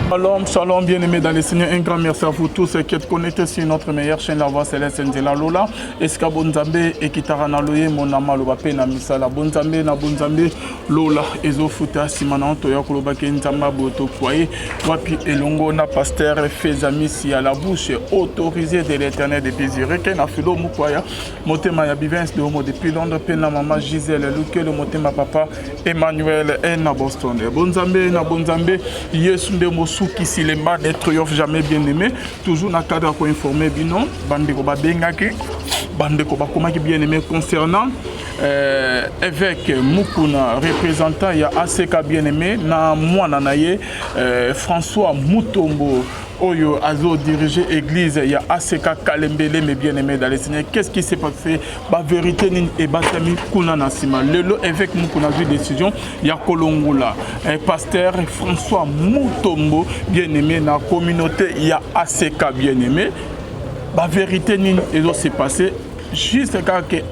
Shalom, shalom, bien-aimés dans le Seigneur. Un grand merci à vous tous qui êtes connectés sur notre meilleure chaîne, La Voix Céleste Nzela Lola. Esika Bonzambe ekitaka na loyembo na maloba pe na misala. Bonzambe na Bonzambe Lola ezofuta nsima na toya kolobaki Nzambe aboye tokwaye wapi elongo na pasteur Fezamisi ya la bouche autorisée de l'Éternel depuis Zurich na Philo Mukwaya motema ya Bivens de Homo depuis Londres pe na mama Gisèle Lukelo motema papa Emmanuel e na Boston. Bonzambe na Bonzambe Yesu nde mosukisi le mal ne triomphe jamais, bien aimé. Toujours na cadre ya koinforme bino, bandeko babengaki, bandeko bakomaki, bien aimé, concernant évêque Mukuna, représentant ya ACK, bien aimé, na mwana na ye François Mutombo oyo azo diriger église ya ACK Kalembele. Mais bien aimé dans le Seigneur, qu'est-ce qui s'est passé? Ba vérité nini ebatami kuna na nsima? Lelo évêque Mukuna azwi décision ya kolongola pasteur François Mutombo, bien aimé, na communauté ya ACK. Bien aimé, ba vérité nini ezo se passer? Juste kaka ke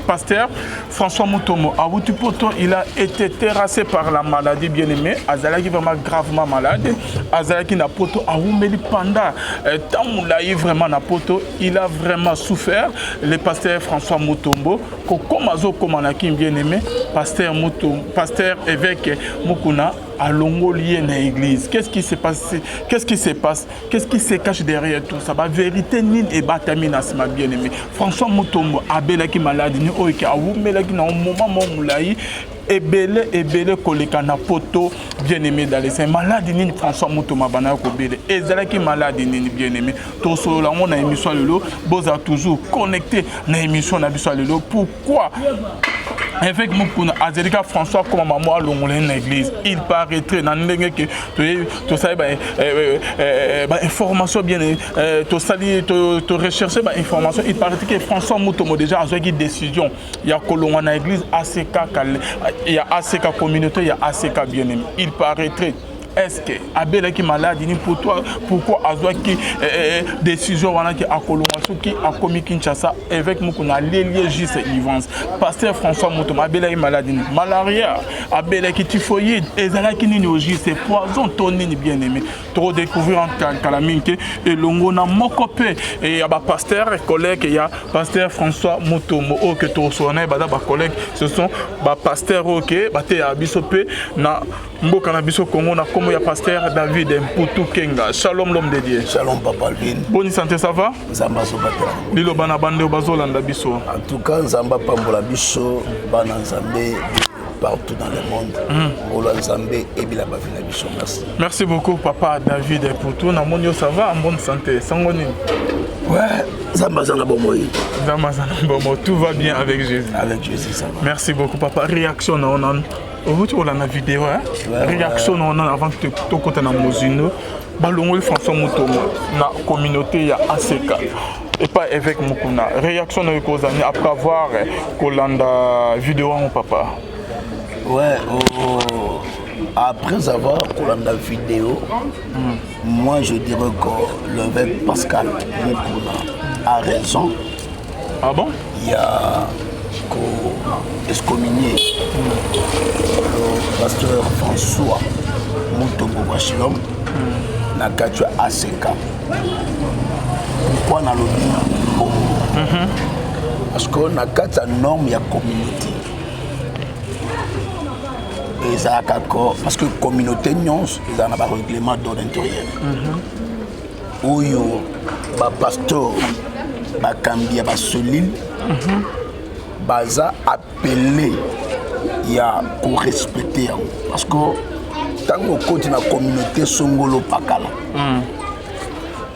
pasteur François Mutombo awuti poto, il a été terrassé par la maladie, bien aimé. Azalaki vraiment gravement malade, azalaki na poto, awumeli pendant temps molai vraiment na poto. Il a vraiment souffert, le pasteur François Mutombo. Kokoma azokoma na Kin, bien aimé, pasteur Mutombo, pasteur évêque Mukuna alongoli ye na église. Qu'est-ce qui s'est passé? Qu'est-ce qui se passe? Qu'est-ce qui se cache derrière tout ça? Bavérité nini ebatami na nsima? Bien aimé, François Mutombo abelaki maladi nini oyo ke awumelaki na moment mo molai ebele ebele koleka na poto? Bien aimé dans le Seigneur, maladi nini François Mutombo abandaki kobele? Ezalaki maladi nini? Bien aimé, tosolola yango na émission ya lelo. Bozala toujours connecté na émission na biso ya lelo. Pourquoi évêque Mukuna azali ka François koma mamo alongola ye na église? Il paraîtrait na ndenge ke tosali bainformation, bien, tosali torecherche bainformation, il paraîtrait que François Mutombo déjà azwaki décision ya kolongwa na église ACK, ya ACK, communauté ya ACK. Bien aimé, il paraîtrait, est-ce que abelaki maladi ni? Pour toi, pourquoi azwaki décision wana ki akolongwa soki akomi Kinshasa? Évêque Mukuna aleli ye juste Ivance. Pasteur François Mutombo abelaki maladi nini? Malaria? Abelaki typhoïde? Ezalaki nini au juste? Poison to nini? Bien aimé, tokodécouvrir kala mingi te elongo na moko mpe ya bapasteur collègue ya pasteur François Mutombo oyo ke tokosola na ye. Baza bacollègue, ce sont bapasteur oyo ke bateyaka biso mpe na mboka na biso Congo, na nkombo ya pasteur David Mputu Kenga. Shalom, l'homme de Dieu. Shalom, papa Alvin. Boni santé, ça va? Nzambe azobatela. Liloba na bande oyo bazolanda biso. En tout cas, Nzambe apambola biso bana Nzambe partout dans le monde. Ngolo ya Nzambe ebila bavi na biso. Merci. Merci beaucoup, papa David Mputu. Namoni yo, ça va, en bonne santé? Sango nini? Ouais, Nzambe aza na bomoi. Nzambe aza na bomoi, tout va bien avec Jésus. Avec Jésus, ça va. Merci beaucoup, papa. Réaction na yo nanu, outi kolanda video, hein? Réaction na yo nanu avant tokota na mozindo. Balongoli François Mutombo na communauté ya ACK epa évêque Mukuna. Réaction na yo ekozani après avoir kolanda video yango, papa? Ouais, oh, après avoir kolanda vidéo, moi je dirais que l'évêque Pascal Mukuna a raison. Ah bon? Il y a excommunié le pasteur François Mutombo Washilom na kati ya ACK. Pourquoi nalobi bongo? Parce que na kati ya norme ya communauté ezalaka ko, parce que communauté nyonso ezala na barèglement d'ordre intérieur oyo bapasteur, bakambi ya bacellule baza appelé ya korespecte yango. Parce que ntango okoti na communauté songolo pakala,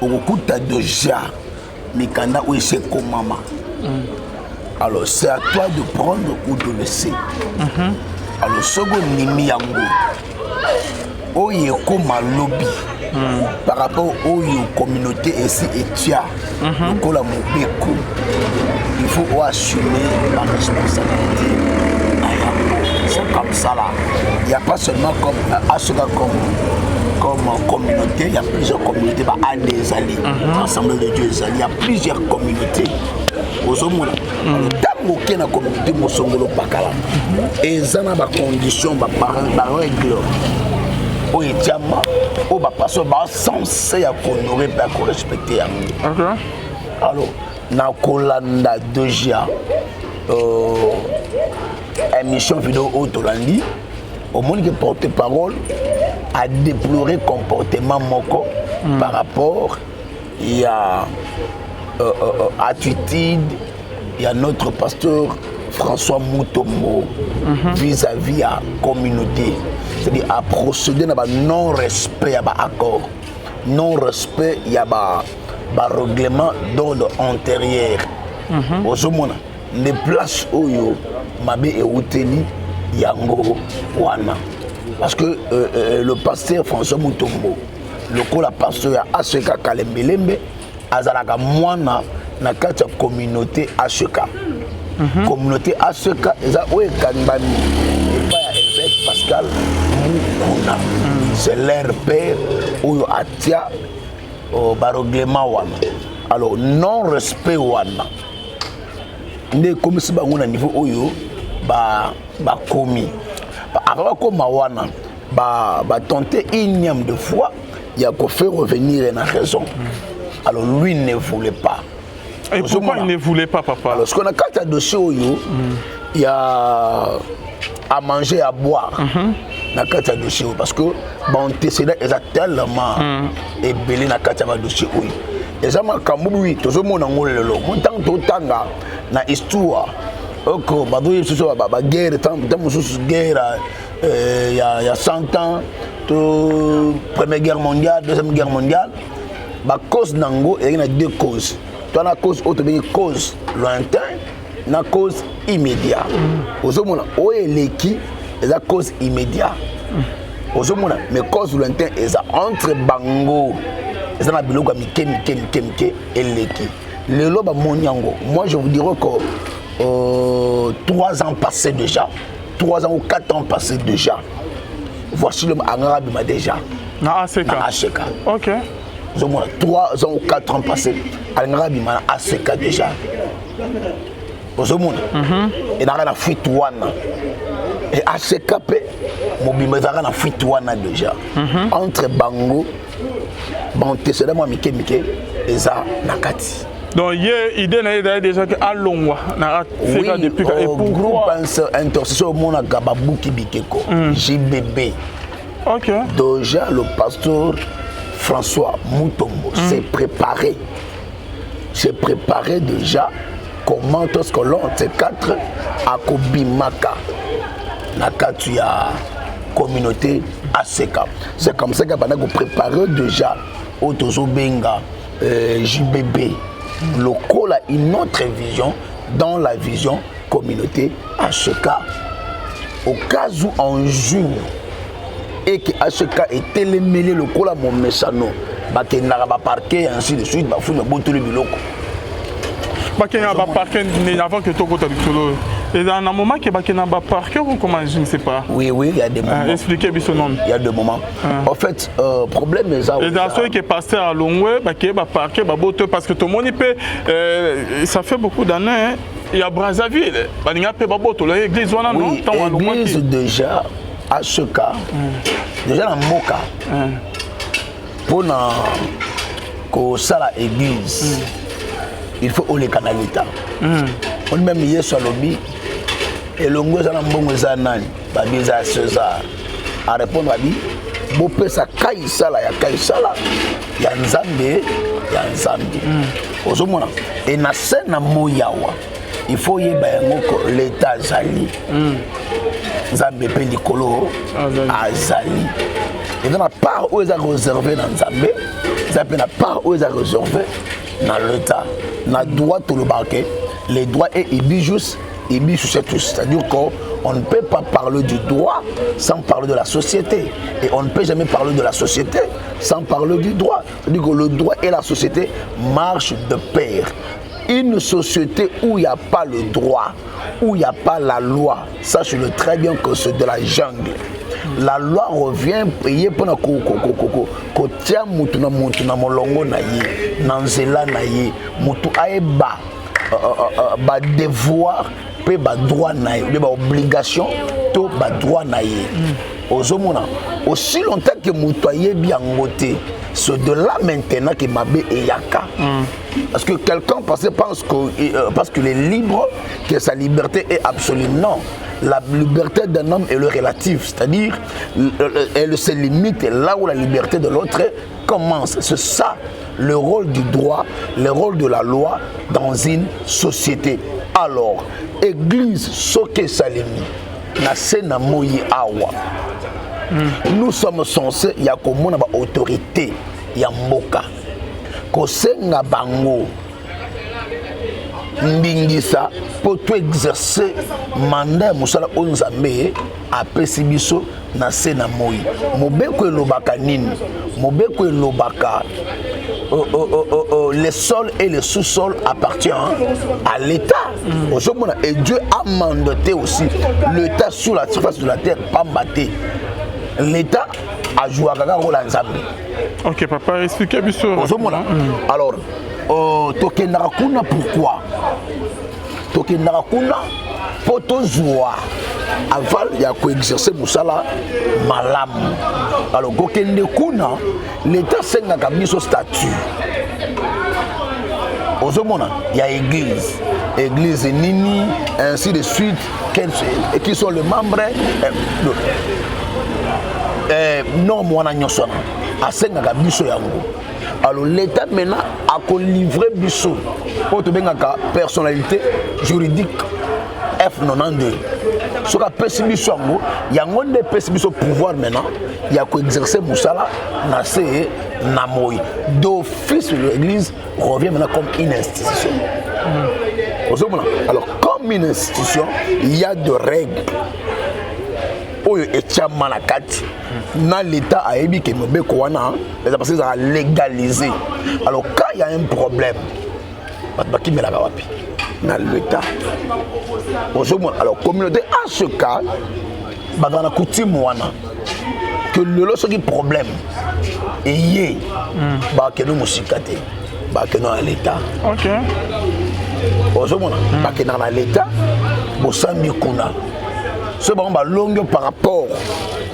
okokuta déjà mikanda oyo esi ekomama. Alors c'est à toi de prendre ou de laisser. Alors soki ondimi yango oyo ekóma lobi par rapport oyo communauté esi etia lokola mobeko, il faut oassumer la responsabilité na yango. C'est comme ça là. Il y a pas seulement comme asuka comme communauté, il y a plusieurs communautés. Ba AD ezali, Assemblée de Dieu ezali, il y a plusieurs communautés. Ozomona, ntango oke na communauté mosongolo pakala, eza na bacondition, barègle. Oyo etiama, oyo bapasteur basense ya kohonorer mpe ya korespecter yango. Alors, na kolanda déjà émission vidéo oyo tolandi, omoni ke porte parole a déploré comportement moko par rapport ya attitude ya notre pasteur François Mutombo vis-à-vis ya communauté, c'est-à-dire a procédé na ba non respect ya ba accord, non respect ya ba barèglement d'ordre antérieur. Ozomona nde place oyo mabe euteli yango wana, parce que le pasteur François Mutombo, lokola pasteur ya ACK Kalembelembe, azalaka mwana na kati ya communauté ACK. Communauté ACK eza oyo ekangami epai ya évêque Pascal Mukuna. C'est leur père oyo atia barèglement wana. Alors, non respect wana nde ekomisi bango na niveau oyo bakomi. Avant bakóma wana, batenter énième de fois ya kofaire revenir na raison. Alors, lui ne voulait pas. Et pourquoi il ne voulait pas, papa? Alors, ce qu'on a kati ya dossier oyo ya à manger, à boire na kati ya dossier oyo, parce que baantécédent eza tellement ebele na kati ya badossier oyo, eza makambo oui tozomona yango lelo. Mo ntango totanga na histoire oko bazoyebi biso baguerre, ntango mosusu guerre ya 100 ans to Première Guerre mondiale, Deuxième Guerre mondiale, bacause nango ezalaki na deux causes. To na cause oyo tobengi cause lointain na cause immédiat. Ozomona oyo eleki eza cause immédiat, ozomona, mais cause lointain eza entre bango, eza na biloko ya mike mike mike mike eleki. Lelo bamoni yango. Moi, je vous dirais que 3 ans passés déjà, 3 ans ou 4 ans passés déjà, voici le angara abima déjà. Na ACK. Na ACK. Ozomona, 3 ans ou 4 ans passés, alingaka abima na ACK déjà. Ozomona ezalaka na fuite wana e ACK mpe mobimba ezalaka na fuite wana déjà entre bango. Baantécédent mwa mike mike eza na kati. Donc ye, idée na ye ezali déjà ke alongwa na ACK depuis. Et pourquoi? Groupe intercession omonaka babuki bikeko, JBB. Déjà le pasteur François Mutombo s'est préparé, s'est préparé déjà comment est-ce que l'on ces quatre akobimaka na kati ya communauté ACK. C'est comme ça qu'abanda kopréparer déjà oyo tozobenga JBB, lokola une autre vision dans la vision communauté ACK, au cas où un jour eke ACK etelemeli lokola momesano, bakendaka baparquet, ainsi de suite, bafuni, babotoli biloko. Bakendaka baparquet avant que tokota lisolo, ezala na moment ke bakenda baparquet ou comment, je ne sais pas. Oui, il y a des moments. Expliquez biso non. Il y a des moments. En fait, problème eza Ezala soki ke pasteur alongwe, bakeye baparquet, baboto, parce que tomoni mpe ça fait beaucoup d'années ya Brazzaville, balinga mpe babotola église wana, non? Oui, église déjà ACK déjà na mboka, mpona kosala église, il faut oleka na l'État. Oni même Yesu alobi elongo eza na mbongo eza nani? Babi eza ya César. Arépondre, babi bopesa Kaisala ya Kaisala, ya Nzambe ya Nzambe. Ozomona e na se na moi awa, il faut oyeba yango ko l'État azali, Nzambe mpe likolo azali. Eza na part oyo eza réservé na Nzambe, eza mpe na part oyo eza réservé na l'État. Na droit, tolobaka ke les droits est ubi jus ubi societas, c'est-à-dire qu'on ne peut pas parler du droit sans parler de la société et on ne peut jamais parler de la société sans parler du droit, c'est-à-dire que le droit et la société marchent de pair. Une société où il n'y a pas le droit, où il n'y a pas la loi, sachez-le très bien que c'est de la jungle. La loi revient payer mpona kotia mutu na mutu na molongo na ye, na nzela na ye, mutu ayeba badevoir mpe badroit na ye, obe baobligation to badroit na ye. Ozomona, aussi longtemps que moto ayebi yango te, c'est de là maintenant que mabe eyaka. Parce que quelqu'un pense que parce qu'il est libre, que sa liberté est absolue. Non, la liberté d'un homme est le relative, c'est-à-dire elle se limite là où la liberté de l'autre commence. C'est ça le rôle du droit, le rôle de la loi dans une société. Alors, église soki esalemi na se na moi awa, nous sommes censés ya komona baautorité ya mboka, kosenga bango ndingisa mpo to exercer mandat ya mosala oyo Nzambe apesi biso na se na moi. Mobeko elobaka nini? Mobeko elobaka le sol et le sous-sol appartient à l'État. Ozomona, et Dieu a mandaté aussi l'État sur la surface de la terre. Pamba te, l'État ajouaka kaka rôle ya Nzambe. Ok papa, explique biso. Ozomona, alors tokendaka kuna. Pourquoi tokendaka kuna? Mpo tozwa aval ya koexercer mosala malamu. Alors kokende kuna, l'État asengaka biso statut, ozomona, ya église, église nini, ainsi de suite, qui sont les membres, norme wana nyonso wana asengaka biso yango. Alors l'État maintenant akolivre biso oyo tobengaka personnalité juridique F92. Soki apesi biso yango, yango nde epesi biso pouvoir maintenant ya koexercer mosala na se na moi. D'office, l'église revient maintenant comme une institution. Ozomona, alors comme une institution, il y a de règles oyo etiama na kati na l'État. Ayebi ke mobeko wana eza parce que ezala légalisé. Alors quand il y a un problème, bato bakimelaka wapi? Na l'État. Ozomona, alors communauté à ce cas bazala na coutume wana ke lelo soki problème eye, bakende mosika te, bakende na l'État. Ozomona, bakendaka na l'État, bosambi kuna. Soki bango balongi par rapport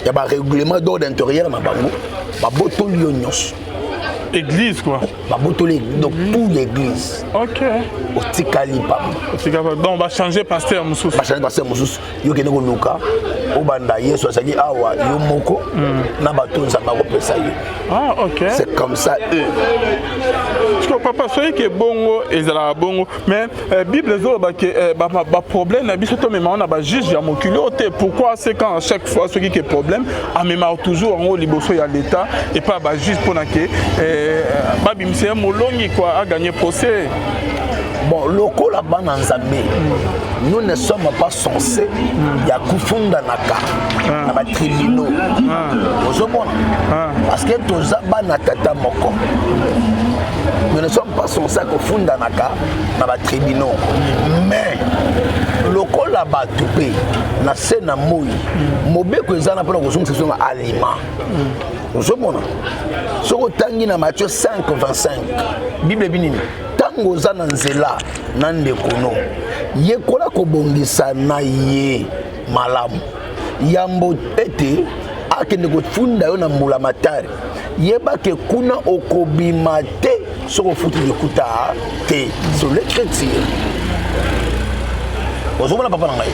ya barèglement d'ordre intérieur na bango, babotoli yo nyonso. Église quoi. Babotoli donc tout l'église. Otikali pamba. Otikali, donc bachanger pasteur mosusu. Bachanger pasteur mosusu, yo kende koluka obanda. Yesu azali awa, yo moko na bato Nzambe akopesa ye. C'est comme ça eux. Parce que papa, soki ke bongo ezalaka bongo, mais Bible ezoloba ke baproblème na biso tomemaka na bajuge ya mokili oyo te. Pourquoi c'est quand à chaque fois soki ke problème, amemaka toujours yango liboso ya l'État epai ya bajuge mpona ke babimisa ye molongi quoi, agagner procès? Bon, lokola bana Nzambe, nous ne sommes pas censés ya kofundanaka na batribunaux. Ozomona, parce que toza bana tata moko, nous ne sommes pas censés kofundanaka na batribunaux. Mais lokola bato mpe na se na moi, mobeko eza na mpona kozongisa biso na alima. Ozomona, soki otangi na Matthieu 5 25, Bible ebi nini? Ntango oza na nzela na ndeko no, yekola kobongisa na ye malamu yambo ete akende kofunda yo na mbula matari. Yebake kuna okobima te soki ofuti likuta te. Sur l'écriture, ozomona, papa na ngai,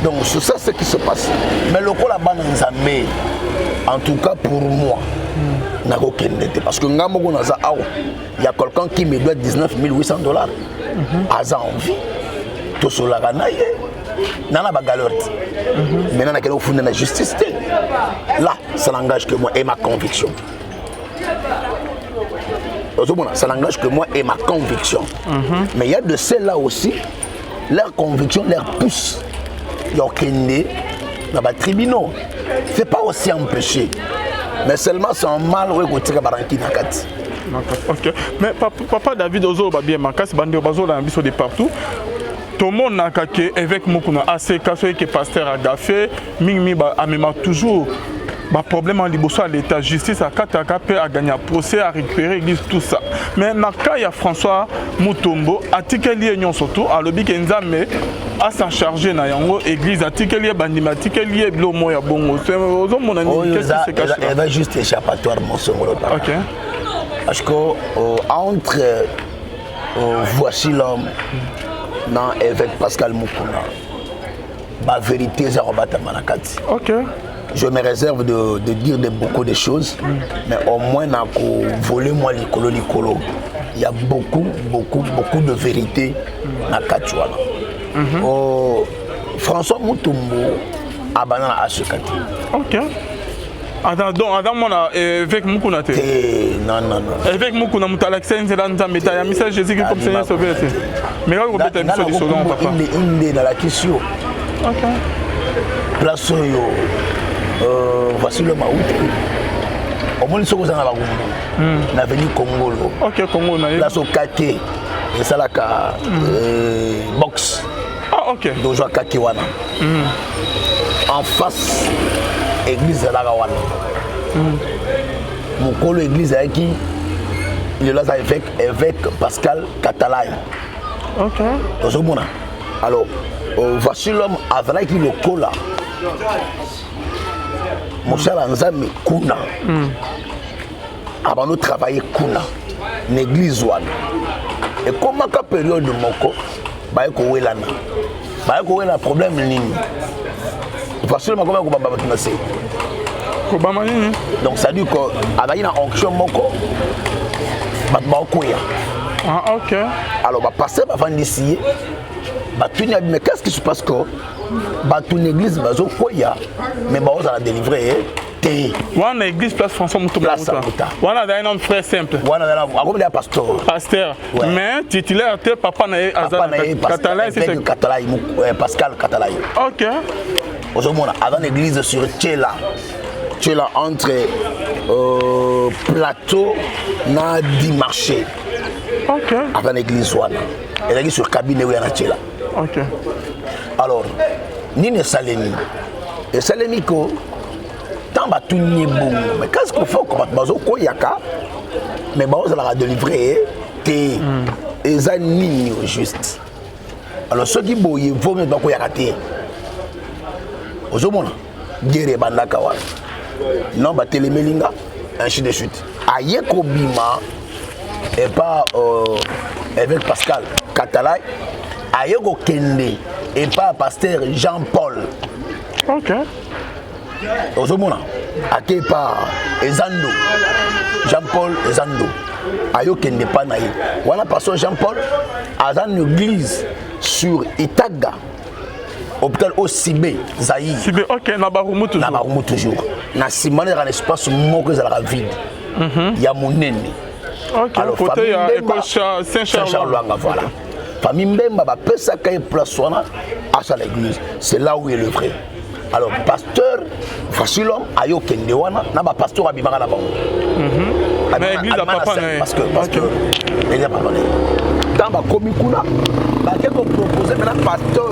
donc c'est ça ce qui se passe. Mais lokola bana Nzambe, en tout cas pour moi, nakokende te, parce que ngai moko naza awa, il y a quelqu'un qui me doit 19 800 $, aza en vie, tosolaka na ye, nana bagaleur te. Maintenant nakende kofunda na justice te. Là, ça n'engage que moi et ma conviction. Ozomona, ça n'engage que moi et ma conviction. Mais il y a de celles-là aussi, leur conviction leur pousse ya okende na batribunaux. C'est pas aussi un péché, mais seulement c'est un mal oyo ekotika baranki na kati. Ok, mais papa, papa David, ozoloba bien makasi. Bandeko bazolanda biso de partout, tomonaka ke évêque moko na ACK, soki ke pasteur agafe mingimingi, amema toujours Baproblème ya liboso ya l'état, justice akataka mpe agagna procès, arécupéré église, tout ça. Mais na cas ya François Mutombo, atikeli ye nyonso tu, alobi ke Nzambe as'en charge na yango. Église atikeli ye, bandimi atikeli ye, biloko moko ya bongo. Ozomona nini? Eza juste échappatoire mosongolo. Ok. Parce que entre Voici l'homme na évêque Pascal Mukuna, bavérité eza kobatama na kati. Je me réserve de dire beaucoup de choses, mais au moins na kovoler mwa likolo likolo, il y a beaucoup, beaucoup, beaucoup de vérité na kati wana. Oh, François Mutombo abanda na ACK te. Ok, aza donc aza mwana évêque Mukuna te? Te, non, non, non. Évêque Mukuna moto alakisa nzela Nzambe te, ayamisa Jésus Christ comme Seigneur Sauveur te, mais kaka kobeta biso lisolo, papa. Inde nalakisi yo place oyo Voici l'homme auti. Omoni, soki oza na Barumbu, na avenue Kongolo. Ok, Congo na ye. Place okake esalaka box. Ah, ok. Dozwa kake wana, en face église ezalaka wana. Mokolo église ayaki, lelo aza évêque, évêque Pascal Katalai. Tozomona. Alors Voici l'homme azalaki lokola mosala Nzambe kuna, abando travailler kuna na église wana. Ekomaka période moko, baye kowelana, baye kowelana. Problème nini? Voici l'homme akomaki kobamba bato na se. Kobamba nini? Donc ça dit que azalaki na onction moko, bato baokweya. Ah, ok. Alors bapasteur bavandisi ye, batuni abi: mais qu'est-ce qui se passe que bato na église bazokweya, mais baozala délivré te? Wana église place François Mutombo? Place Amuta. Wana azali nano frère simple? Wana akomi ya pasteur. Pasteur. Ouais. Mais titulaire te, papa na ye aza papa na ye. Katalai. Évêque Katalai, Pascal Katalai. Ozomona, aza na église sur Tshela, Tshela, entre Plateau na di marché. Aza na église wana, ezalaki sur cabine oyo ya na Tshela. Alors nini esalemi? Esalemi ko ntango batuni ye bongo: mais qu'est-ce qu'il faut que bato bazokweyaka, mais baozalaka délivré te? Eza nini au juste? Alors soki boye, vomi bakoyaka te. Ozomona, guerre ebandaka wana, non, batelemeli nga, ainsi de suite. Aye kobima epa évêque Pascal Katalai, aye kokende epa pasteur Jean Paul. Ozomona, ake epa Ezando, Jean Paul Ezando, ayokende epa na ye wana. Pasteur Jean Paul aza na église sur Itaga, hôpital Osibe Zaïre. Sibe, ok, na Barumbu toujours. Na Barumbu toujours. Na nsima na ezalaka na espace moko ezalaka vide ya monene. Ok. Alors, côté famille ya Mbemba- école Saint-Charles. Saint-Charles Lwanga, voilà. Famille Mbemba bapesaka ye place wana asala église. C'est là où est le vrai. Alors pasteur Voici l'homme ayokende wana na bapasteur abimaka na bango. Na église ya Abima papa na ye. Parce que église ya papa na ye, ntango bakomi kuna, bake kopropose maintenant pasteur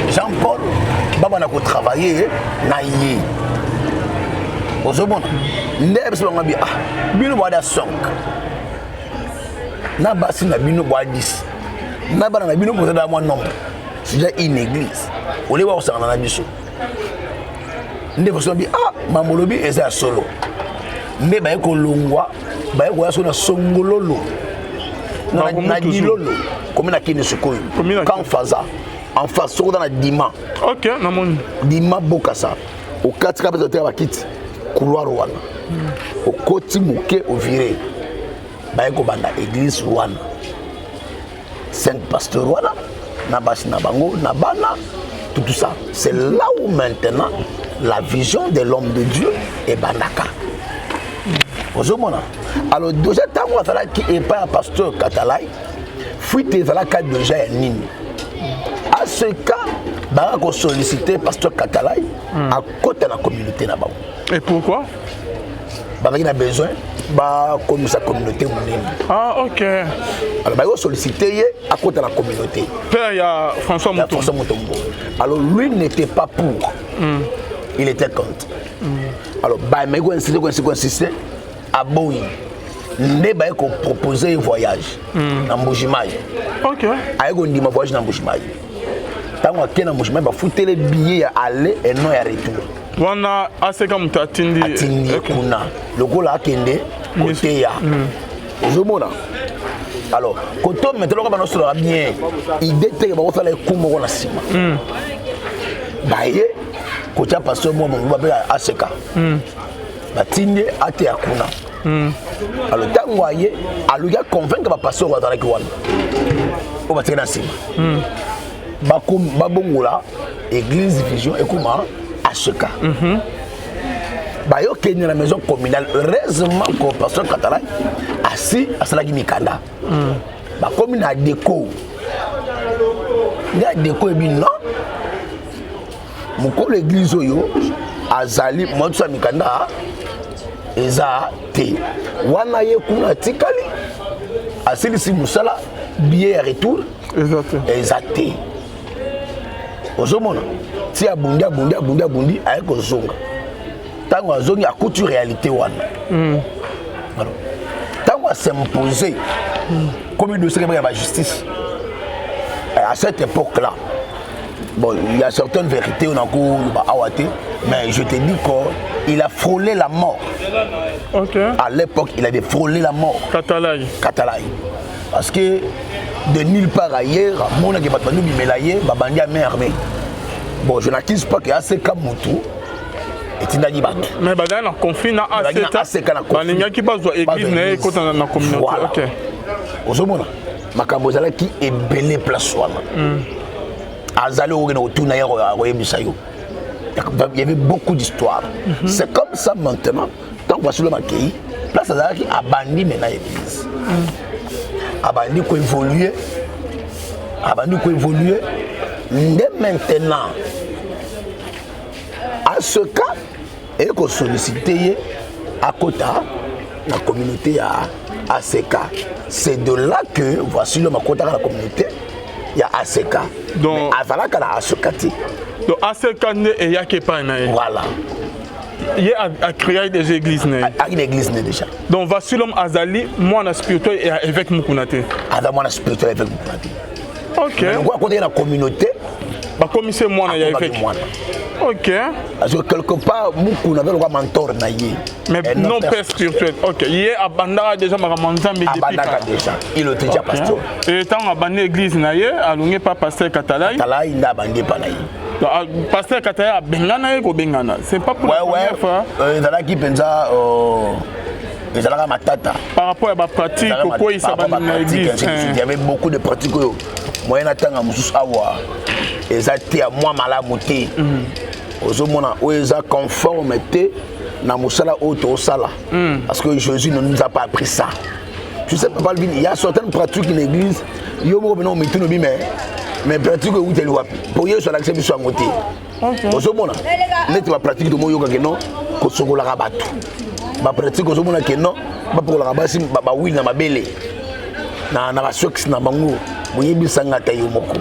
Jean Paul babanda kotravailler na ye. Ozomona nde biso bango bi: ah, bino boada 5 na basi na bino, boa 10 na bana na bino, bozala mwa nombre, c'est déjà une église. Oleba kosangana na biso nde façon bi. Ah, mambo olobi eza ya solo. Nde baye kolongwa, baye koya so na Songololo Barumbu na toujours. Dilolo, komi na Kini sikoyo. Komi na Camp Faza en face, soki oza na Dima. Ok, namoni. Dima Bokasa, okati kaka mpe oteka bakiti, couloir wana okoti moke, ovire, baye kobanda église wana, cinq pasteur wana na basi na bango na bana, tout, tout ça. C'est là où maintenant la vision de l'homme de Dieu ebandaka. Ozomona, alors déjà ntango azalaki epai ya pasteur Katalai, fuite ezalaka déjà ya nini? À ce cas baka kosollicite pasteur Katalai akota na communauté na bango. Et pourquoi? Bazalaki na besoin bakomisa communauté monene. Ah, ok. Alors baki kosollicite ye akota na communauté. Père ya François Ya Mutombo. François Mutombo. Alors lui n'était pas pour. Il était contre. Alors bameki koinsiste, koinsiste, koinsiste, aboyi. Nde baye kopropose ye voyage na Mbujimai. Aye kondima voyage na Mbujimai. Ntango ake na Mbujimai, bafutele billet ya aller et non ya retour. Wana aseka moto atindi? Atindi ye kuna lokola akende koteya. Ozomona, alors koto maintenant lokola banosolaka bien idée teke bakosala eku moko na nsima, baye kotia pasteur moko mongo bape aseka, batindi ye ateya kuna. Alors ntango aye, aluki aconvaincre bapasteur oyo azalaki wana, oyo batiki na nsima, babongola église Vision ekoma ACK. Bayokende na maison communale. Heureusement ko pasteur Katalai asi asalaki mikanda. Bakomi na ADECO, nde ADECO ebi non, mokolo église oyo azali mwatusa mikanda eza te. Wana ye kuna atikali, asilisi mosala, billet ya retour eza te. Eza te. Ozomona ti abundi, abundi, abundi, abundi, aye kozonga. Ntango azongi, akuti réalité wana. Alors ntango as'impose comme dossier ya bajustice à cette époque là, bon, il y a certaines vérités on a koloba awa te, mais je te dis qu'il a frôlé la mort. À l'époque, il avait frôlé la mort. Katalai? Katalai, parce que de nulle part ailleurs amonaki bato bandi obimela ye, babandi ya main armée. Bon, je n'accuse pas que ACK motu etindaki bato. Mais bazali na conflit na Bazalaki na ACK, na conflit. Balingaki bazwa église na ye ekota na communauté. Voilà. Ozomona makambo ezalaki ebele place wana. Azali okokende kotuna ye, akoyebisa yo, il y avait beaucoup d'histoires. C'est comme ça maintenant, ntango basolo bakei place azalaki, abandi maintenant église, abandi koévolue, abandi koévolue. Nde maintenant à ce cas eye kosollicite ye akota na communauté ya ACK. C'est de là que voici l'homme akotaka na communauté ya ACK. Donc- Mais azalaka na ACK te. Donc ACK nde eyaki epai na ye? Voilà. Ye acréaki déjà église na ye? Aki na église ne déjà. Donc voici l'homme azali mwana spirituel ya évêque Mukuna te? Aza mwana spirituel évêque Mukuna te. Lokola akotaki na communauté, bakomisi ye mwana ya akomaki évêque. mwana. Parce que quelque part Mukuna aza lokola mentor na ye. Mais Et non père spirituel. Ok, ye abandaka déjà makambo ya Nzambe depuis Abandaka kala. déjà, il était déjà pasteur. Et ntango abandi église na ye, alongi pa pasteur Katalai. Talai nde abandi epa na ye. Donc, pasteur Katalai abengana ye kobengana, c'est pas pour la première fois. Ezalaki mpenza ezalaka matata. Par rapport ya bapratique, kokweyisa bandimi na église. Il y avait beaucoup de pratiques oyo moyen natanga mosusu awa eza te, ya mwa malamu te. Ozomona oyo eza conforme te na mosala oyo tozosala, parce que Jésus ne nous a pas appris ça. Tu sais, papa Alvin, il y a certaines pratiques na église, yo moko mpena omituni obi mais pratique oyo euteli wapi? Po Yesu alakisa biso yango te. Ozomona neti bapratique tomoyokake no kosokolaka bato, bapratique ozomona ke non, bapokolaka basi bawili na mabele na basexe na bango. Boyebisanga ata yo moko,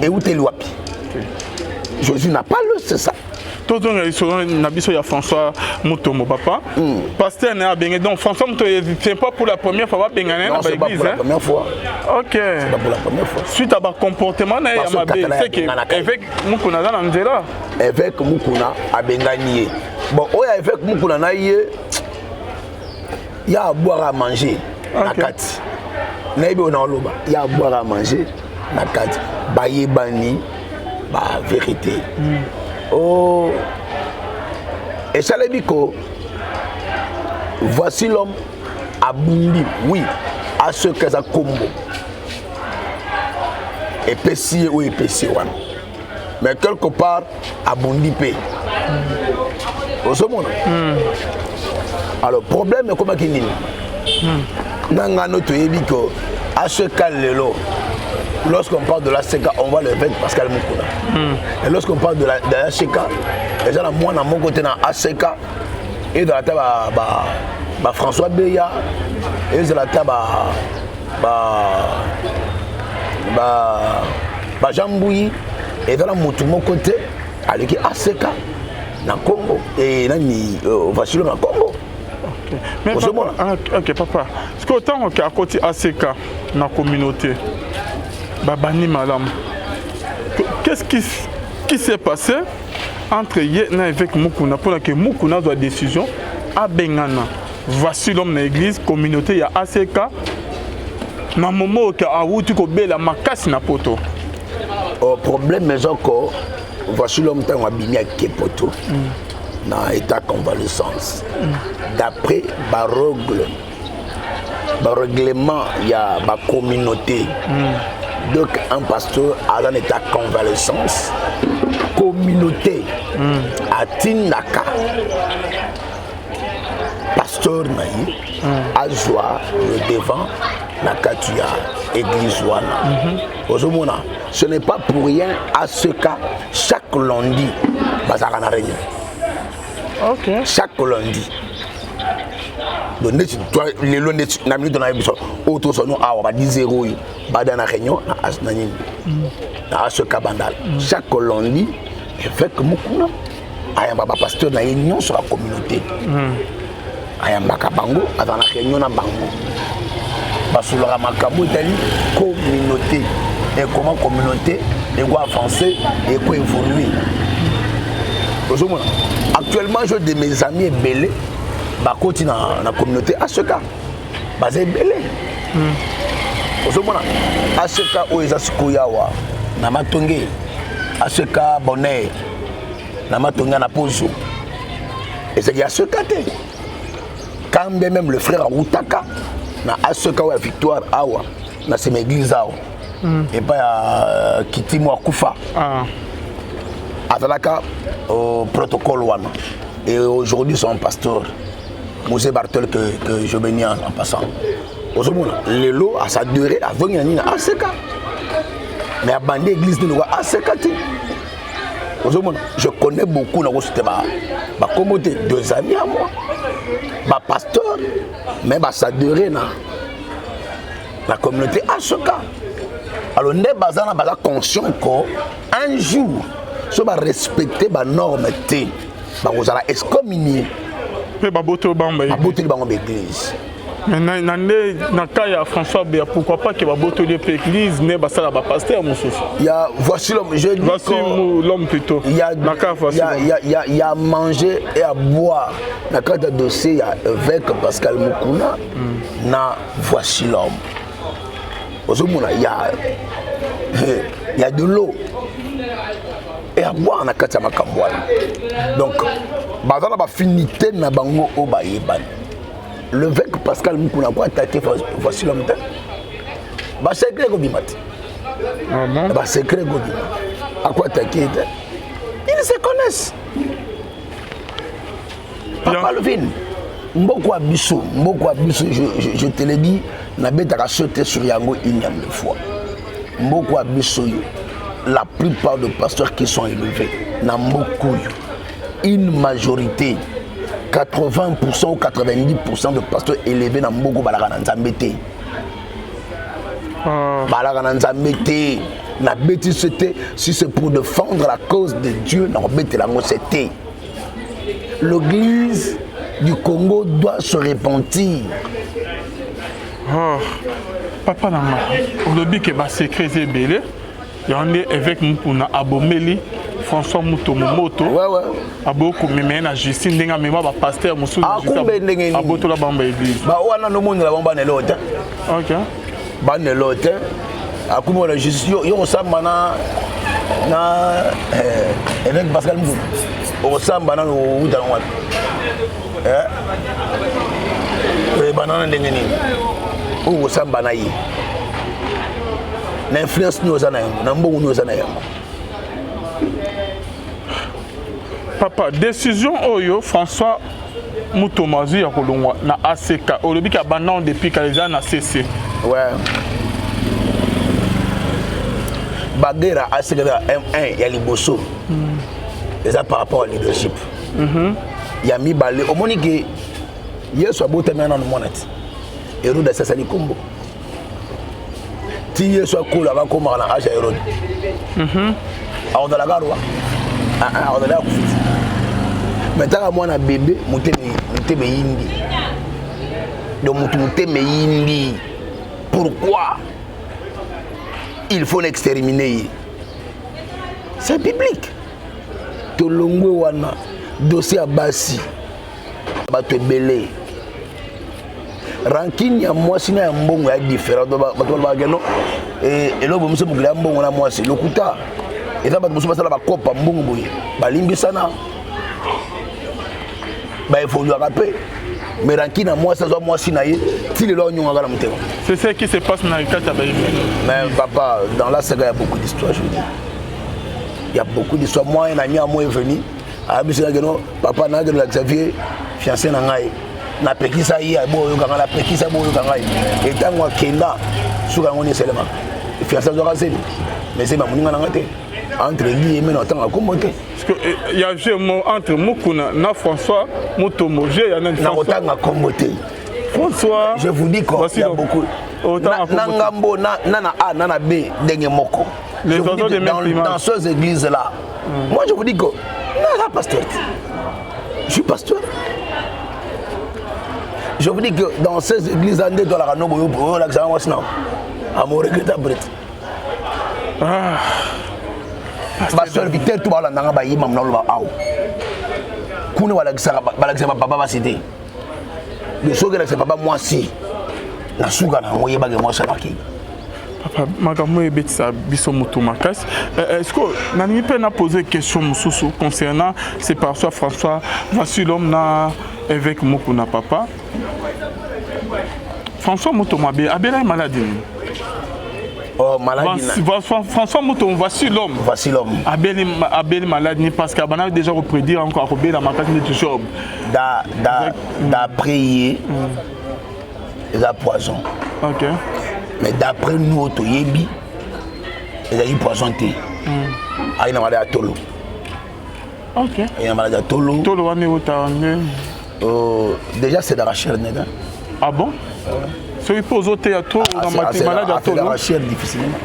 euteli wapi? Jésus n'a pas le, c'est ça. Tozonga lisolo na biso ya François Mutombo. Papa pasteur na ye abenge. Donc François Mutombo, c'est pas pour la première fois babengana ye na Non, c'est pas baéglise? pour la première fois. C'est pas pour la première fois. Suite à bacomportement na ye ya Parce que mabe, Katala c'est que abenganaka ye. évêque Mukuna aza na nzela. Évêque Mukuna abengani ye. Bon, oyo évêque Mukuna na ye ya à boire, à manger na kati, nayebi oyo na oloba, ya à boire, à manger na kati, bayebani bavérité. Oh, esalemi ko voici l'homme abundi. Oui, asoki aza kombo epesi ye oyo epesi ye wana, mais quelque part abundi mpe. Ozomona, alors problème ekomaki nini? Na ngano toyebi ko ACK lelo, lorsqu'on parle de l'ACK, on voit l'évêque Pascal Mukuna. Et lorsqu'on parle de l'ACK, eza na mwana moko te na ACK, ezala ata ba François Beya, ezala ata ba Jean Mbuyi, eza na motu moko te. Aleki ACK na Congo e nani Vasilo na Congo. Mais papa, ah, ok papa, sikoyo ntango ke akoti ACK na communauté babandi malamu, qu'est-ce qui s'est passé entre ye na évêque Mukuna mpona ke Mukuna azwa décision abengana Voici l'homme na église communauté ya ACK na momo oyo ke awuti kobela makasi na poto? Oh, problème eza ko Voici l'homme, ntango abimi ake poto na état convalescence, d'après barègle, barèglement ya bacommunauté. Donc un pasteur aza na état convalescence, communauté atindaka pasteur na ye azwa le devant na kati ya église wana. Ozomona, ce n'est pas pour rien à ce cas, chaque lundi bazalaka na réunion. Chaque lundi. Donc neti lelo, neti na minute na biso oyo tosano awa, ba 10 heures oyo bada na réunion na nini, na ACK Bandal. Chaque lundi, évêque Mukuna ayamba bapasteur na ye nyonso ya communauté. Ayambaka bango, aza na réunion na bango, basololaka makambo etali communauté et comment communauté eko avancer, eko évoluer. Ozomona, actuellement j'ai de mes amis ebele bakoti na communauté ACK, baza ebele. Ozomona, ACK oyo eza sikoyo awa na Matonge, ACK Bonheur na Matonge na Pozo, ezalaki ACK te. Quand bien même le frère awutaka na ACK oyo ya Victoire awa na sema église awa epai ya Kitimu akufa. Azalaka au protocole wana et aujourd'hui son pasteur Mosé Bartol que je bénis en passant. Ozomona, lelo asadore, azongi na nini, na ACK, mais abandi église nini kwa ACK te. Ozomona, je connais beaucoup, nakosute bakombo te, deux amis à moi, bapasteur, mais basadore na la communauté ACK. Alors nde baza na baza conscient ko un jour so barespecte banorme te, bakozala excommunié. Mpe babotoli bango. Babotoli bango baeglise. Mais na nde na cas ya François Beya, pourquoi pas ke babotoli ye mpe église nde basala bapasteur mosusu? Il y a Voici l'homme, je dis Voici l'homme plutôt. Il y a, na cas Voici il y a, l'homme. il y a, il y a à manger et à boire na kati ya dossier ya évêque Pascal Mukuna na Voici l'homme. Ozomona, il y a de l'eau et à boire na kati ya makambo wana. Donc baza na bafinité na bango oyo bayebani. L'évêque Pascal Mukuna ko attaquer Voici l'homme te, basecret ekobima te. Ah bon? Basecret ekobima, ako attaquer te, ils se connaissent. Papa Alvin, mboko ya biso, mboko ya biso, je te le dis, nabetaka so te sur yango unième de fois, mboko ya biso oyo, la plupart de pasteurs qui sont élevés na mboka oyo, une majorité, 80% ou 90% de pasteurs élevés na mboka balaka na Nzambe te. Balaka na Nzambe te. Nabeti se te, si c'est pour défendre la cause de Dieu, nakobetela yango se te. L'église du Congo doit se repentir. Oh. Papa na nga, olobi ke basecret eza ebele, yango nde évêque Mukuna abomeli François Mutomo moto. Ouais. Aboyi komema ye na justice ndenge amema bapasteur mosusu na justice. Akumbe ndenge nini? Abotola bango baeglise. Ba wana nomonela bango banelo te. Banelo te, akumi wana justice. Yo kosamba na évêque Pascal Mukuna, okosamba nano outa nango wapi? Eh? Oyebana na ndenge nini oyo kosamba na ye? Na influence nini oza na yango? Na mbongo nini oza na yango? Papa, décision oyo François Mutomo azwi ya kolongwa na ACK, olobi ke abanda depuis kala, eza na CC. Ouais, baguerre ya ACK ya M1 ya liboso eza par rapport à leadership. Ya mibale, omoni ke Yesu abotami nanu mwana ti Herode asasali kombo ti Yesu akolaka, akomaka na age ya Herode, akozalaka roi. Akozala akufi te, mais taka mwana bebe, motema eyindi. Donc motu motema eyindi, pourquoi il faut l'exterminer ye? C'est biblique. Tolongwe wana. Dossier ya basi, bato ebele, rancune ya mwasi na ya mbongo ya différent. Bato balobaka no eloko bomiso mokili ya mbongo na mwasi, lokuta. Eza bato mosusu basala bakopa mbongo boye, balimbisana, baévoluaka mpe. Mais rancune ya mwasi, azwa mwasi na ye, ti lelo anyongaka na motema. C'est ce qui se passe na kati ya baéglise. Mais papa, dans la saga, il y a beaucoup d'histoires. Je veux dire, il y a beaucoup d'histoires. Moi, un ami à moi est venu, ayebisi ngai no: "Papa, nakende olakisa vie fiancé na ngai, napekisa ye boyoka ngai, napekisa boyoka ngai." Etango akenda, suka yango ni esalemaka, fiancé azwaka zemi, mais zemi ya moninga na ngai te, entre guillemets, na otanga kombo te. Parce que ya jeu mo entre Mukuna na François Mutombo, jeu ya nani? Na kotanga kombo te. François. Je vous dis quoi, il y a beaucoup na ngambo na na A na na B, ndenge moko. Les oiseaux de même. Dans ces églises là, moi je vous dis que non, pasteur, je suis pasteur, je vous dis que dans ces églises là, nde tolaka no boyo olakisaka mwasi na amoregreta bret. Baserviteur to baolandanga, bayima mona oloba awa kuna balakisaka bapapa basi te. Soki elakisa papa mwasi, na suka na yango oyebake mwasi alaki. Papa, makambo oyo ebetisa biso motu makasi. Est ce que nalingi mpe na pose question mosusu concernant séparation François Vasilom na évêque Mokuna? Papa, François Mutombo abe abelaki maladi nini? Oh, maladie. François Mutombo, voici l'homme. Voici l'homme. Abeli, abeli maladie ni parce que abana déjà reprédire encore akobela makasi neti Job. D'après ye, eza poison. Mais d'après nous toyebi, ezalaki poison te. Ayi na maladi ya tolo. Ayi na maladi ya tolo. Tolo wana euta nde? Déjà c'est dans la chair nega. Ah bon? Soki mpo ozoteya to maladi ya tolo? La chair difficilement.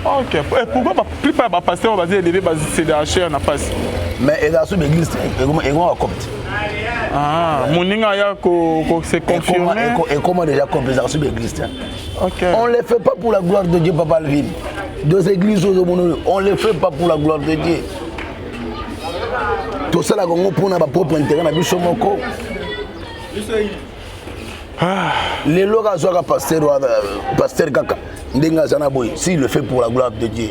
Ok, et pourquoi ba plupart ya bapasteur oyo baza éleve basede la chair na pasi? Mais ezala so baéglise te, ekoma bacopte. Ah, moninga aya se confirmer. Ekoma déjà copte, ezala so baéglise te. Ok. On les fait pas pour la gloire de Dieu, papa Alvin. Deux églises ozomona, on les fait pas pour la gloire de Dieu. Tosalaka yango mpona bapropre intérêt na biso moko. Lelo kaka azwaka pasteur wana, pasteur kaka ndenge aza na boye, s'il le fait pour la gloire de Dieu,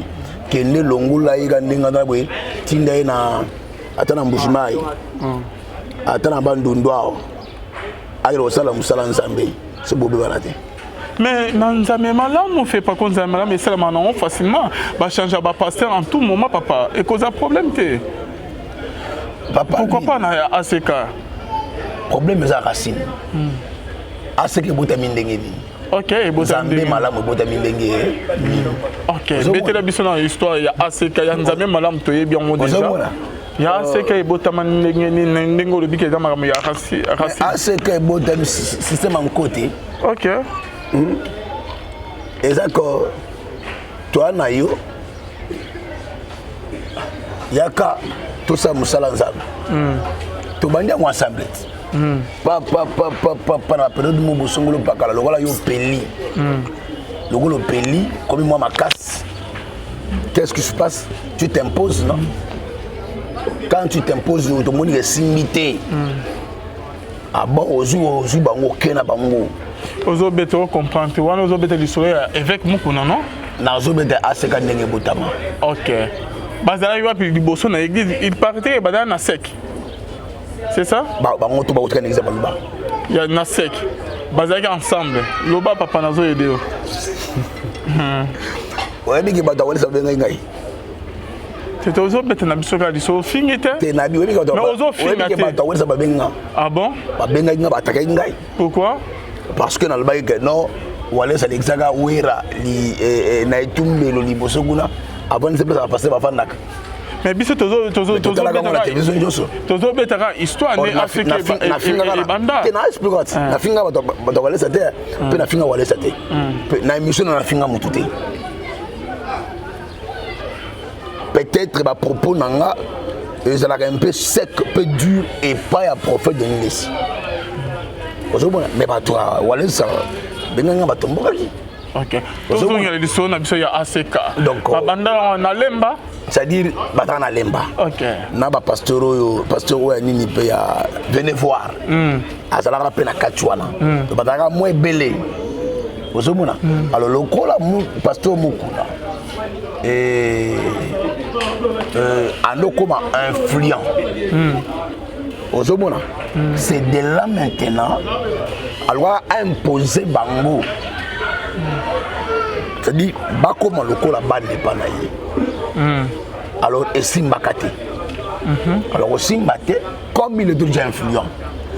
kende longola ye ka ndenge aza na boye, tinda ye na ata na Mbujimayi, ata na Bandundu awa, akende kosala mosala Nzambe, so bobebana te. Mais na Nzambe malamu fe, par contre Nzambe malamu esalamaka nango facilement, bachange bapasteur en tout moment, papa, ekozala problème te. Papa, pourquoi pas na ACK? Problème eza racine. ACK ebotami ndenge nini? Ok, ebotami Nzambe malamu ebotami ndenge nini? Ok, betela biso na histoire ya ACK. Ya Nzambe malamu toyebi yango déjà. Ozomona? Ya ACK ebotama ndenge nini, ndenge olobi ke eza makambo ya racine? ACK ebotami système ya nkote. Eza ko toa na yo, yaka tosala mosala Nzambe. Tobandi yango ensemble ti pa pa pa pa pa pa. Na bapériode mo bosongoli opakala lokola yo opeli, lokola opeli komi mwa makasi, qu'est-ce qui se passe? Tu t'imposes, non? Quand tu t'imposes, tomoni esimbi te. Ah bon, ozwi, ozwi bango, oke na bango. Ozobeta, ocomprendre te wana, ozobeta lisolo ya évêque Mokuna, non? Nazobeta ACK ndenge ebotama. Ok, bazalaki wapi liboso na église? Il paraît que bazalaki na sec, c'est ça? Bango to bakotika na église ya Baluba. Ya na sec, bazalaki ensemble. Loba papa, nazoyede yo. Oyebi ke bato akolesa babengai ngai. Tete, ozobeta na biso kaka lisolo, ofingi te. Te, nabi oyebi ke Mais ozofinga oyebi ke te. bato akolesa babengi nga. Ah bon? Babengaki nga, batakaki ngai. Pourquoi? Parce que nalobaki ke non, Walesa alekisaka Wera na etumbelo liboso kuna, avandisi place bapasteur bavandaka. Mais biso totalaka yango na télévision nyonso. Tozobetaka histoire nde Afrique ebanda. Te, na explique ati nafinga bato ya Walesa te, mpe nafinga Walesa te, mpe na émission na nafinga motu te. Peut-être bapropos na nga Ezalaka un peu sec, peu dur epai ya prophète Denis Lessie. Ozomona, mais bato ya Walesa benganga batombokaki. Ok, tozongela lisolo na biso ya ACK. Donc, babanda na Lemba. C'est-à-dire bataka na Lemba na bapasteur oyo, pasteur oyo ya nini mpe ya venez voir, azalaka mpe na kati wana. Donc bazalaka mwa ebele, ozomona. Alors lokola pasteur Mokuna ando koma influent, ozomona, c'est de là maintenant alokaka imposer bango, c'est-à-dire bakoma lokola bana epa na ye. Alors esimbaka te. Alors osimba te, comme il est déjà influent,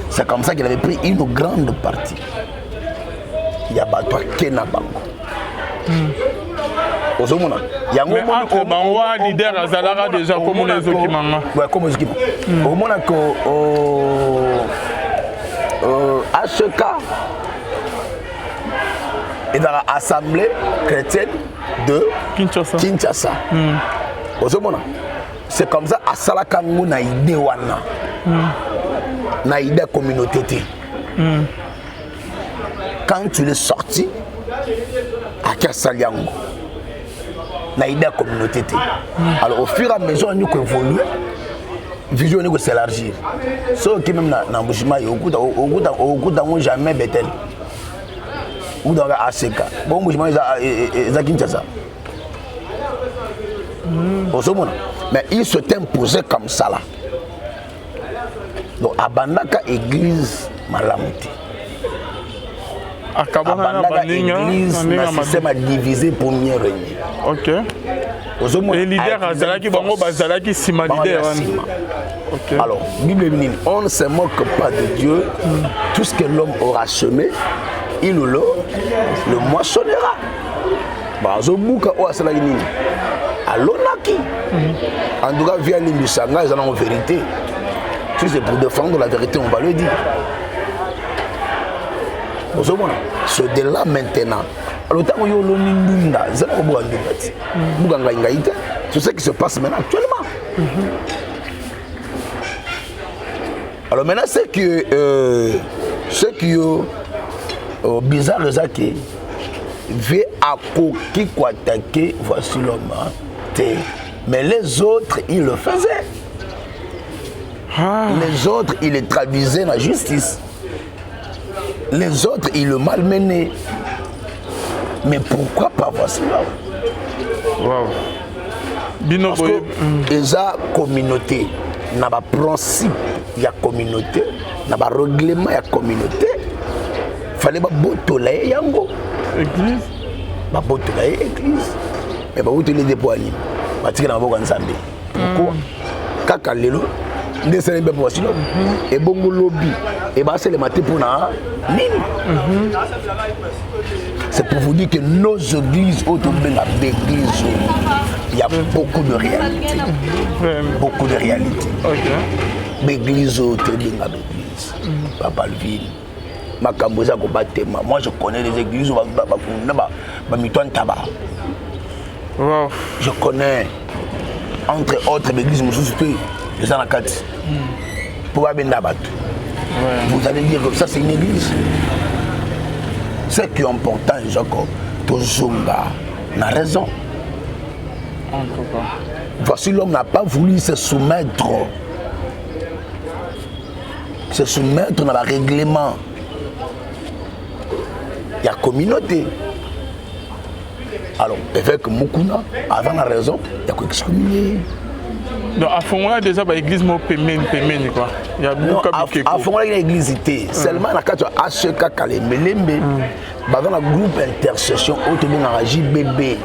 c'est comme ça qu'il avait pris une grande partie ya bato ake na bango, ozomona yango. Mais entre bango wa leader azalaka déjà komona ezokimanga. Ouais, comme ezokima, omona ko ACK ezalaka Assemblée chrétienne de Kinshasa. Kinshasa, ozomona. C'est comme ça asalaka yango na idée wana, na idée ya communauté te. Quand il est sorti, aki asali yango na idée ya communauté te. Alors au fur et à mesure ani koévolue, vision oni kos'élargir. Soki même na Mbujimayi, okuta yango jamais Betel, okuta kaka ACK. Bon, Mbujimayi eza Kinshasa, ozomona. Mais il s'est imposé comme ça là. Donc abandaka église malamu te. Akabwana na Abandaka baninga église na na ndenge système ya diviser pour mieux régner. Ozomona. Et leader azalaki, bango bazalaki nsima leader wana. Alors, Bible nini? On ne se moque pas de Dieu. Tout ce que l'homme aura semé, il le moissonnera. Bazobuka oyo asalaki nini, alonaki. En tout cas, via limbisanga, eza nango vérité. Si c'est pour défendre la vérité, on va le dire, ozomona. C'est de là maintenant. Alors ntango yo oloni ndunda, eza na kobuka ndunda ti buka ngai ngai te. C'est ce qui se passe maintenant actuellement. Alors maintenant, ce qui est bizarre, eza ke ve akoki koattaquer Voici l'homme, hein, te, mais les autres, ils le faisaient. Les autres, ils les traduisaient la justice, les autres, ils le malmenaient. Mais pourquoi pas Voici l'homme? Wow. Bino Parce que eza communauté, na baprincipe ya communauté, na barèglement ya communauté, fallait babotola ye yango. Église. Babotola ye église, mais babotoli ye mpo anini? Batikela maboko ya Nzambe. Pourquoi kaka lelo nde esalemi mpe Voici l'homme? Ebongo lobi ebasalema te mpona nini? C'est pour vous dire que nos églises oyo tobenga baéglise oyo, il y a beaucoup de réalité, beaucoup de réalité. Baéglise oyo tobenga baéglise, papa Alvin, makambo eza kobatema. Moi, je connais les églises oyo bakunda bamito ya ntaba. Je connais entre autres baéglise mosusu mpe eza na kati mpo babenda bato. Vous allez dire que ça, c'est une église? Ce qui est important eza ko tozonga na raison. En tout cas. Voici l'homme n'a pas voulu se soumettre dans le règlement ya communauté. Alors évêque Mukuna aza na raison ya koexcommunier. Donc afongola déjà baéglise mo pembeni pembeni quoi, ya buka bikeko. Afongolaki na église te seulement, na kati ya ACK Kalembelembe baza na groupe intercession oyo tobengaka JBB.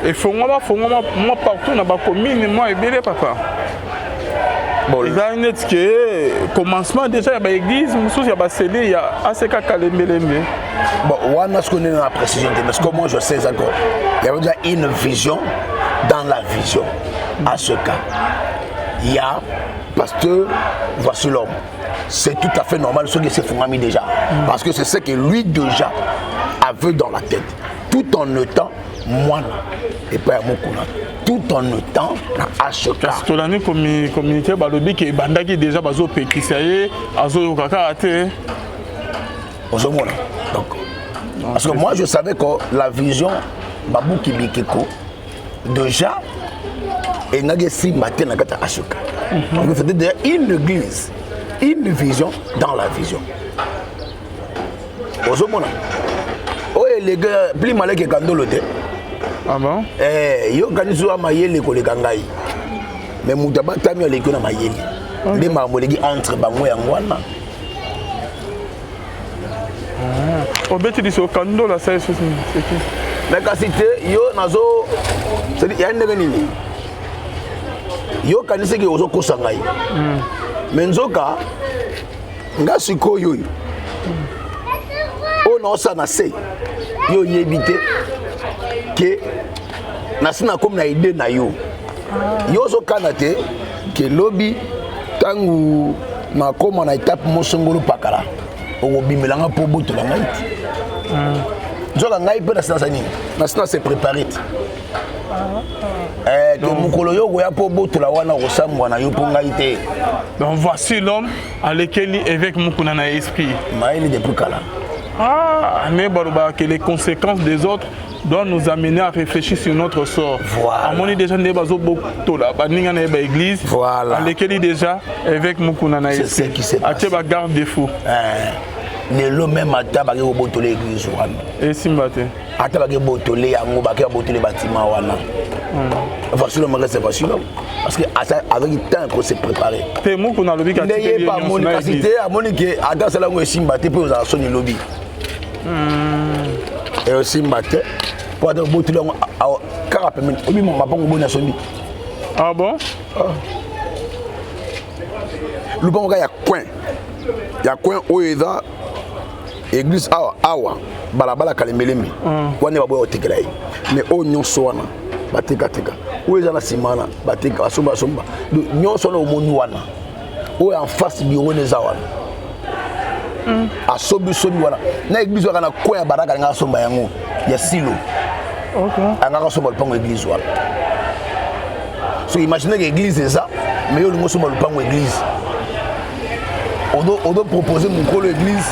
Efongwama fongwama mwa partout na bacommune mwa ebele, papa. Bon, eza neti ke commencement déjà ya baéglise mosusu ya basele ya ACK Kalembelembe. Bon, wana ce qu'on est dans la précision, mais ce que moi je sais, c'est qu'il y avait déjà une vision dans la vision. À ce cas, il y a pasteur, Voici l'homme. C'est tout à fait normal ce qui s'est fondé déjà. Parce que c'est ce que lui déjà avait dans la tête. Tout en étant mwana epai ya Mukuna tout en étant na HK. Kasi tolandi communiqué, balobi ke ebandaki déjà, bazopekisa ye, azoyoka kaka te. Ozomona, donc parce que moi je savais que la vision babuki bikeko déjà engaki esimba te na kati ya HK. Donc c'était déjà une église, une vision dans la vision. Ozomona, oyo eleki plus maleke ekandolo te. Ah bon? Eh, yo kanisi oyo mayele koleka ngai, mais moto abatami aleki yo na mayele. Nde makambo eleki entre bango yango wana. Obeti liso kandola sa esusu, c'est qui? Mais kasi te, yo nazo, c'est-à-dire ya ndenge nini yo kanisaki ozokosa ngai, mais nzoka nga sikoyo oyo oyo naosala na se, yo oyebi te ke nasi nakomi na idée na yo. Yo ozokana te ke lobi ntango nakóma na étape mosongolo pakala, okobimelanga mpo obotola ngai te. Nzoka ngai mpe nasi nasa nini, nasi na se préparé te. Eh, ke mokolo yo okoya mpo obotola wana, okosambwa na yo mpo ngai te. Donc voici l'homme alekeli évêque Mukuna na esprit. Mayele depuis kala. Ah, mais balobaka que les conséquences des autres doivent nous amener à réfléchir sur notre sort. Voilà. Amoni déjà nde bazobotola baninga na ye baéglise. Voilà. Alekeli déjà évêque Mukuna na C'est ce qui s'est atie passé. bagarde fou. Eh, lelo même ata bake kobotola église wana, esimba te. Ata bake botole yango, bake babotole batima wana, voici l'homme reste voici l'homme, parce que asa avec temps ko se préparer. Te, Mukuna alobi Nde ye pa amoni kasi te, amoni ke ata asala yango esimba te mpo ozala soni lobi eosimba te, mpo ata obotoli yango kaka pembeni, obi mapango boni asombi. Ah bon? Lupango kaka ya coin, ya coin oyo eza église awa awa, balabala Kalembelembe wana, baboya kotekela ye. Mais oyo nyonso wana batekateka, oyo eza na nsima wana bateka, basomba basomba. Donc, nyonso wana omoni wana, oyo en face bureau wana eza wana, asombisomi wana na église kaka na coin ya baraka, alingaka asomba yango ya silo. Angaka asomba lupango église wana. So imagine ke église eza, mais yo olingi osomba lupango église, odo propose mokolo église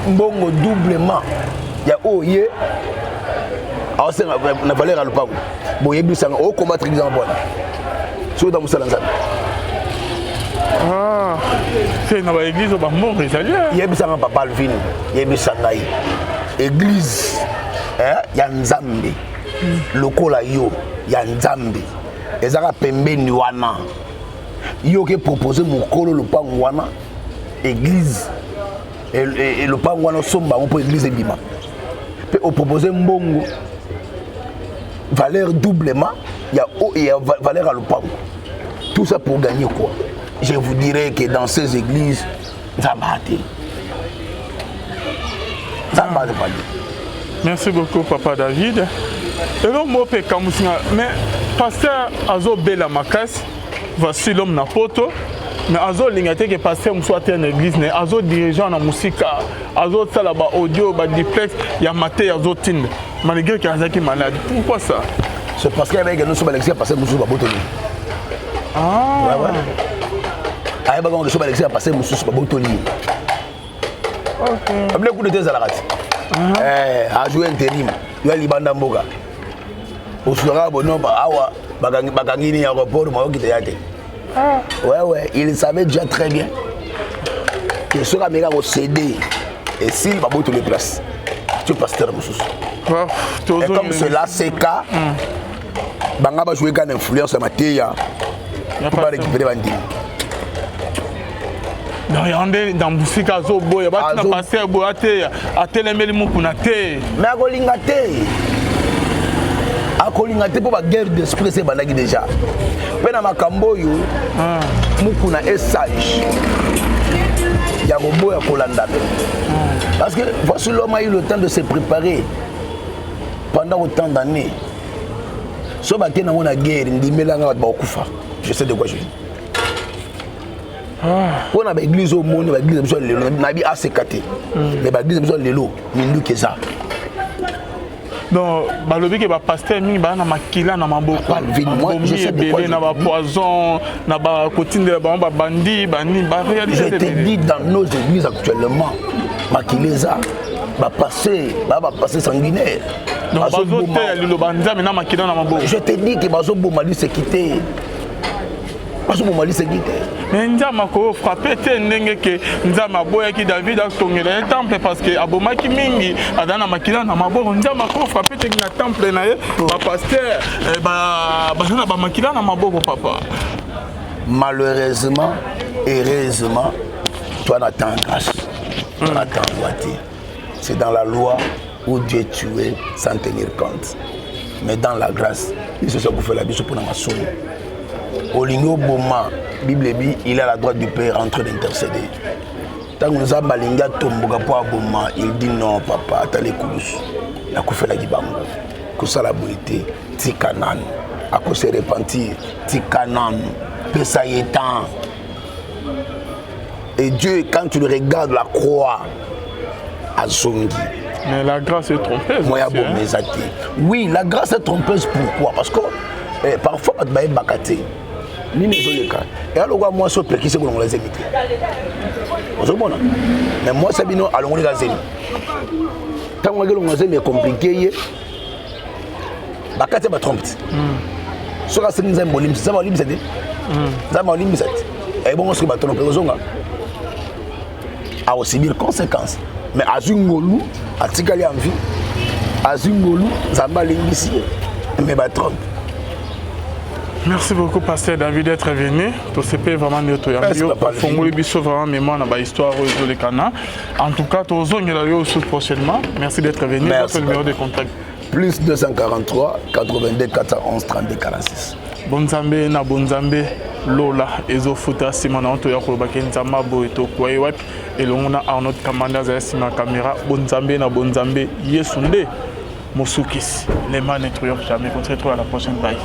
mbongo doublement ya oyo ye aosenga na valeur ya lupango. Boyebisanga, ocombattre église yango mpona soki ota mosala Nzambe. Ah, te, na baéglise oyo bambongo ezali, eh. Yebisanga, papa Alvin, yebisa ngai, église, eh, ya Nzambe lokola yo ya Nzambe ezaka pembeni wana, yo oke propose mokolo lopango wana église, lopango wana osomba yango mpo église ebima, mpe opropose mbongo valeur doublement ya valeur ya lopango, tout ça pour gagner quoi? Je vous dirais que dans ces églises, Nzambe te, Nzambe azopali. Merci beaucoup, papa David. Eloko moko mpe ekamwisinga, mais pasteur azobela makasi, voici l'homme na poto, mais azolinga te ke pasteur mosusu ateya na église na ye. Azodirige na mosika, azosala baaudio, baduplex ya mateya, azotinda malgré ke azalaki malade. Pourquoi ça? C'est parce qu'il y avait nous balekisi ya pasteur mosusu babotoli. Ah. Ouais. Ayebaka ngo so balekisi ya pasteur mosusu babotoli ye. Abile kudu te ezalaka ti ajoue intérim yo libanda mboka, osulaka bono awa, bakangi nini, aéroport maokita ya te. Ouais, il savait déjà très bien que soki ameka kocéder, esili, babotoli place ti pasteur mosusu. Et comme cela c'est cas, banga bajouer kaka na influence ya mateya mpo barécupérer bandimi. Donc yango nde na mosika azoboya batina pasteur boye ateya, atelemeli Mukuna te. Mais akolinga te, akolinga te mpo baguerre d'esprit ese ebandaki déjà. Mpe na makambo oyo, Mukuna est sage ya koboya kolanda mpe, parce que voici l'homme a eu le temps de se préparer pendant autant d'années. So bakende yango na guerre, ndimelanga bato bakokufa. Je sais de quoi je dis. Mpo na baéglise oyo omoni, baéglise biso ya lelo, nayebi aseka te, mais baéglise biso ya lelo, minduki eza. Donc balobi ke bapasteur mingi baza na makila na maboko, babomi ebele na bapoison, na bakotindela bango babandi banini baréalité. Je te dis, dans nos églises actuellement, makila eza, bapasteur baa bapasteur sanguinaire. Donc bazoteya liloba Nzambe na makila na maboko. Je te dis ke bazoboma liseki te, bazoboma liseki te. Mais Nzambe akofrapper te, ndenge ke Nzambe aboyaki David atongela ye temple parce que abomaki mingi, aza na makila na maboko. Nzambe akofrapper te na temple na ye, bapasteur baza na bamakila na maboko, papa? Malheureusement, heureusement, toi na temps grâce, toi na temps loi te. C'est dans la loi où Dieu tuait sans tenir compte, mais dans la grâce, biso so akufela biso mpona masumu. Olingi oboma, Bible ebi il est à la droite du Père en train d'intercéder. Ntango Nzambe alingi atomboka mpo aboma, il dit: «Non papa, atala ekulusu, nakufelaki bango, kosala boye te, tika nanu akose repentir, tika nanu, pesa ye temps.» Et Dieu, quand tu le regardes la croix, azongi. Mais la grâce est trompeuse. Moya boma eza te. Oui, la grâce est trompeuse. Pourquoi? Parce que parfois bato bayebaka te nini ezoleka. Eya lokola mwasi opekisi kolongola zemi te, ozomona, mais mwasi abino alongolika zemi. Ntango aki elongola zemi, ecompliquer ye, bakati ya batrompe te. Soki asengi Nzambe bolimbisa, Nzambe alimbisa te, Nzambe alimbisa te. Ebongo soki batrompe, kozonga akosubir conséquence, mais azwi ngolu, atikali en vie, azwi ngolu, Nzambe alimbisi ye, mais batrompe. Merci beaucoup, Pasteur David, d'être venu. Tosepeli vraiment nde toyambi yo, ofongoli biso vraiment mémoire na bahistoire oyo ezolekana. En tout cas, tozongela yo aussi prochainement. Merci d'être venu. Merci. Votre numéro de contact? Plus 243 82 411 32 46. Bonzambe na bonzambe, lola ezofuta. Nsima na toya kolobaki Nzambe boye, tokwa ye wapi? Elongo na Arnaud Kamanda azali nsima ya caméra. Bonzambe na bonzambe, Yesu nde mosukisi. Le mal ne triomphe jamais. On se retrouve à la prochaine. Bye.